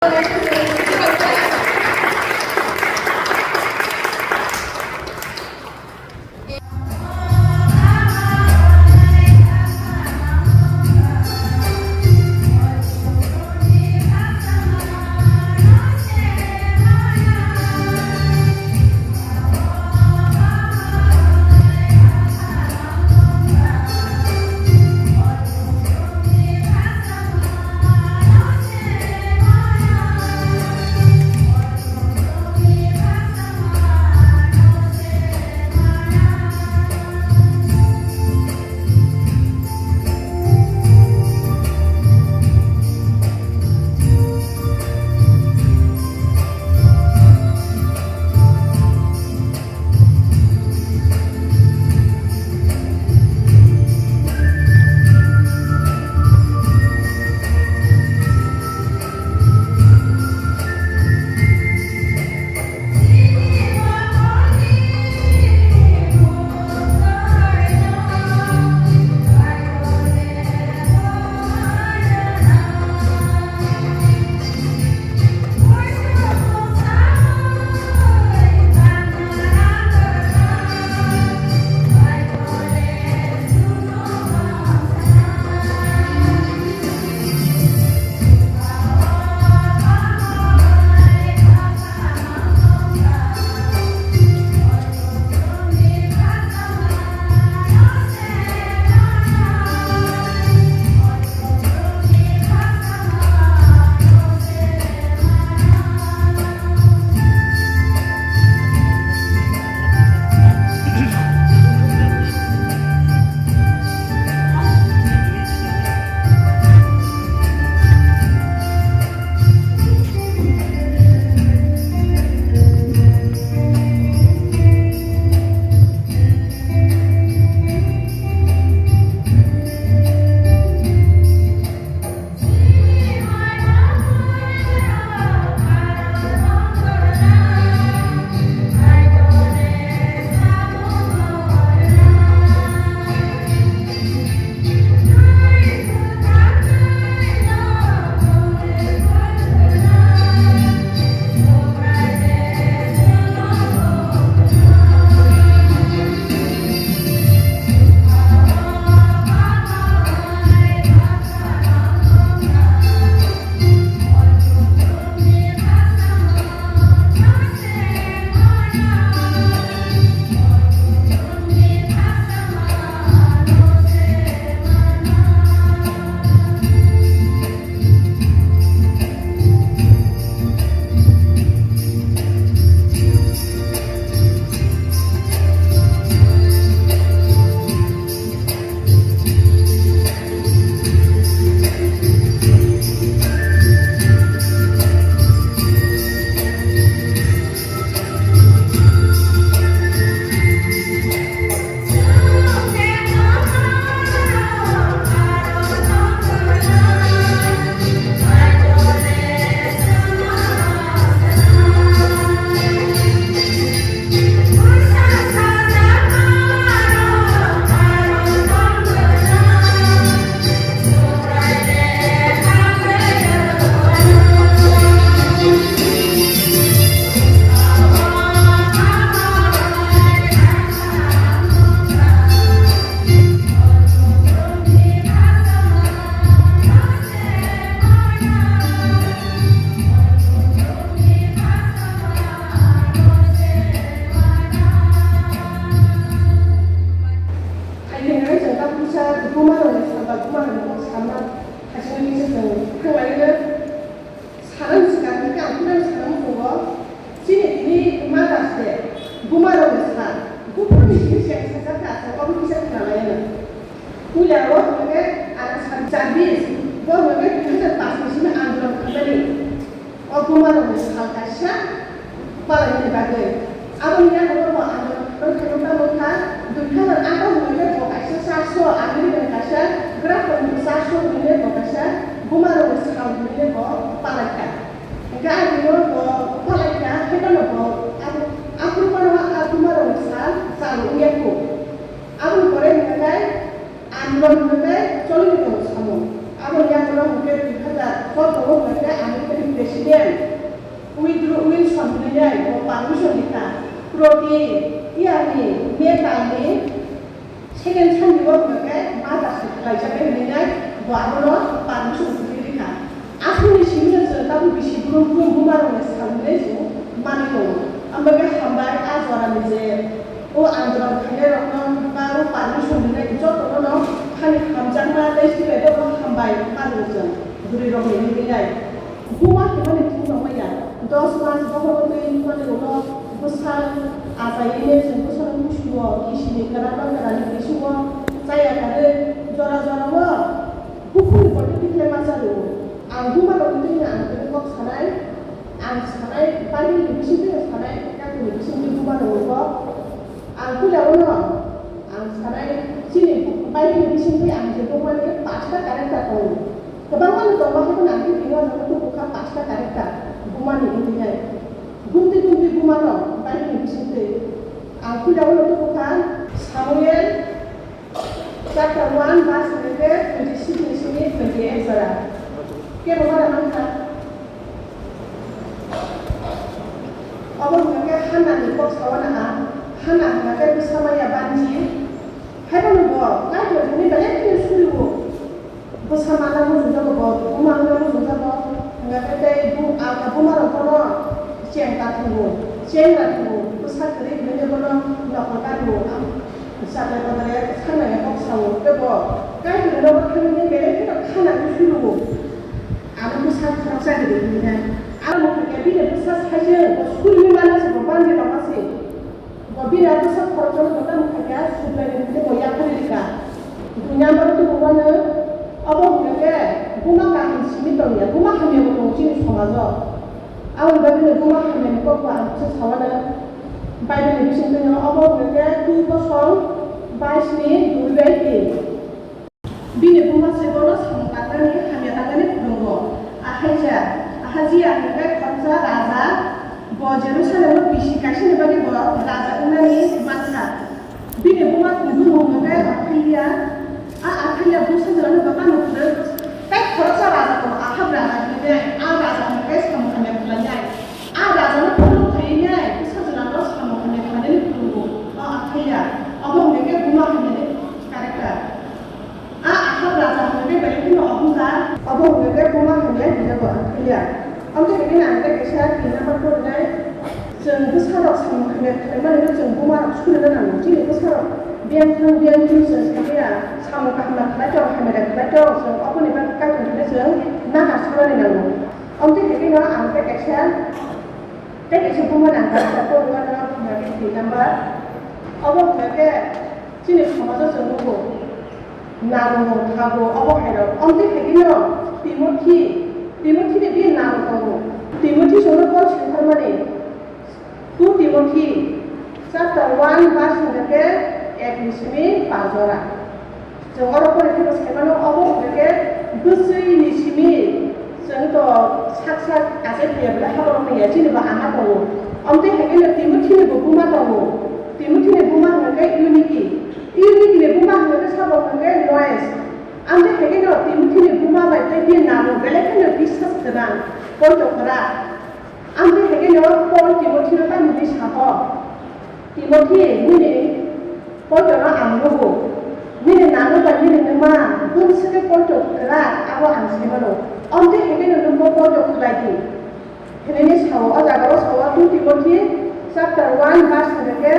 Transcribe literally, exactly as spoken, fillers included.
Hai hwnwi chwng ta puisa bumarokni sal ba bumarokni kok sanma hachingwi kisa chwng thanglaio. Sanani swkang hwnkhe ang phano sana muchungo, chini tini Mother's Day, bumarokni sal, buphuruni hwnwi chwng sajak kha, chwng obo kisa khwnalaio. Puila o hwnkhe ang sal chabbish, bo hwnkhe dui hazar paanch ni simi andolon khaimani. O bumarokni sal kaisa palaini bagwi. Aboni yagulo bo ang rwngthai rwngthai wngkha, dui hazar aat o hwnkhe bo kaisa charso American kaisa graph charso hwnwi bo kaisa bumarokni sal hwnwi bo palaikha. Hwnkhe agini bo palaikha, haikhe bo aphuru phano a bumarokni sal chal wngya kho. Aboni pore hwnkhe Andolon hwnkhe choli tongo samung. Aboni yagulo hwnkhe dui hazar choudo o hwnkhe American President Wilson hinwi bo permission rikha. Proti year ni May tal ni second Sunday o hwnkhe ma dasu khlaijaknai hinwi bo abono permission rikha. Aswkni simi no chwng tabuk bisi brum brum buma rokni salmani chwng manwi tongo. Ambai khe hambai a jora ni je o andolon khainai rokno ba o permission rinai jotono no hani hamjakma tei sibai rokno hambai mano chwng bwrwi rokni hinwi nai. Buma hwnmani thung tongmaya, dos mas bohorni mani ulo bwsa achaiwi chwng bwsano kusugo, kisini kwrarno kwrarni bisingo chaya karwi jora jorao bukhukni bwtwi tikhlai ma cha rwo. Ang buma rokni thwino ang tini kok sanai, ang sanai, Bible ni bisingtwi sanai, Bible ni bisingtwi buma rokni kok. Ang puila ulo ang sanai, chini Bible ni bisingtwi ang je bumani pasta character tongo. Kwbangma no tongo, haikhe ang khe tini o jaga tubu kha pasta character bumani wngwi nai. Gumtwi gumtwi buma no Bible ni bisingtwi. Ang puila ulo tubu kha Samuel chapter one verse hwnkhe twenty six ni simi twenty eight jora. Kebo mana mankha? Obo hwnkhe Hannah ni kok sawana a. Hannah hwnkhe bwsa maya banji. Haiphano bo Kaitor hwnwi belai kheno suriwo. Bwsa mana mujungjago bo, buma wngna mujungjago, hwnga khe tei bu-, a, buma rok bono cheng ta thungo, cheng ta thungo, bwsa kwrwi hwnwi bono nokol kari o, am, chakle kodre sanai kok sao, tei bo Kaitor no bo thangwi belai kheno khana wngwi philwo, ano bwsa khoroksa kwrwi hwnwi nai, ano hwnkhe bini bwsa saijwk bo suriwi mana se bo bangwi tongma se. Bo bini bwsa khoroksa no bo tamo khaikha, suklaini hwnwi bo yaphari rikha. Dui number o tubu mano, obo hwnkhe buma kaham simi tongya, buma hamya bo tongo chini somajo. Aboni bagwino buma hamya ni kok bo ang kisa sawano, Bible ni bisingtwi no obo hwnkhe two Bosong bais ni dui bai tin. Bini buma se bono samung tangnani hamya tangnani phwrwngo. Ahaija, Ahajia hwnkhe khoroksa raja, bo Jerusalemo bisi kaisani bagwi bo raja wngnani mankha. Bini buma ni bumung hwnkhe Athalia, a Athalia bwsajwlano bo tamo hwno, tei khoroksa raja tongo Ahab raja hinwi, a raja hwnkhe samung hamya khlainai. A rajano phunuk khaiwi nai bwsajwlano samung hamya khlainani phwrwngo. O Athalia, obo hwnkhe buma hamyani character. A Ahab raja hwnwi belai kheno ohomkha. Obo hwnwi khe buma hamya hinjago Athalia. Amtwi hwnwi ang tei kaisa tin number porinai, chwng bwsarok samung hamya khlaimani no chwng bumarok surina nango. Chini bwsarok biyang thang biyang thung chwng sakya samung kaham khlai tongo, hamya khlai tongo, chwng oboni bagwi Kaitor hwnwi chwng nahar sanani nango. Amtwi hwnwi no ang tei kaisa, tei kaisa buma nang kaisa porinai no tin number. Obo hwnwi khe Chini somajo chwng nugo, nango, thago, obo hai rok. Amtwi hai kheno Timothy, Timothy ni bini nango tongo. Timothy chwngno Paul sengkharmani two Timothy chapter one verse hwnkhe ek ni simi pa jora. Chwng oro pore khe bo sai mano, obo hwnkhe bwswi ni simi chwng to sak sak achai phaiya bwle habo rok ya chini bo ama tongo. Amtwi hai kheno Timothy ni bo buma tongo. Timothy ni buma hwnkhe Eunike. Eunike ni buma hwnkhe sabo hwnkhe Lois. Amtwi hai kheno Timothy ni buma bai tei bini nango belai kheno biswas gwnang, poito kwrak. Amtwi hai kheno Paul Timothy no tamni hinwi sabo, Timothy, nini poito no ang nugo. Nini nango bai nini nwma bwswk khe poito kwrak, abo ang sai mano. Amtwi hai kheno nwng bo poito khlai di. Hinwi sao, o jaga o sao two Timothy chapter one verse hwnkhe